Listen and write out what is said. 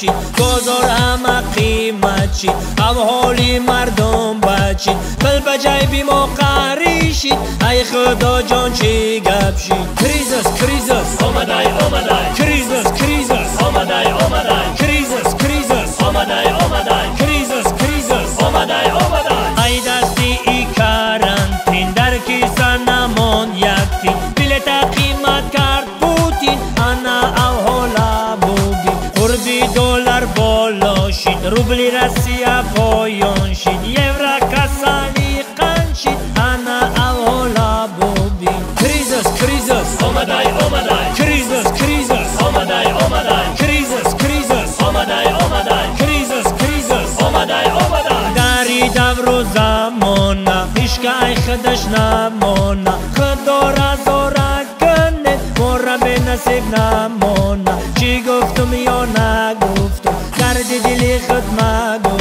шид, бозор ҳама қимат шид, аҳволи мардум бад шид, пул ба ҷайби мо қарӣ шид, ай Худоҷон, чӣ гап шид? Кризис, кризис омадай, омадай. Кризис, кризис омадай, омадай. Кризис, кризис омадай, омадай. Кризис, кризис омадай, омадай. Ай дасти и карантин дар киса намон як тин, билета қимат кард Путин, ана аҳвола бубин. Қурби доллар боло шид, рубли Россия поён шид, евро касали қанд шид, ана аҳвола бубин. Кризис, кризис омадай, омадай. Кризис, кризис омадай, омадай. Кризис, кризис омадай, омадай. Кризис, кризис омадай, омадай. Дари давру замона ҳичка ай худаш намона, Худора зора кунед, мора бенасиб намона. Чӣ гуфтум ё нагуфтум, дарди дили худ магуфтум.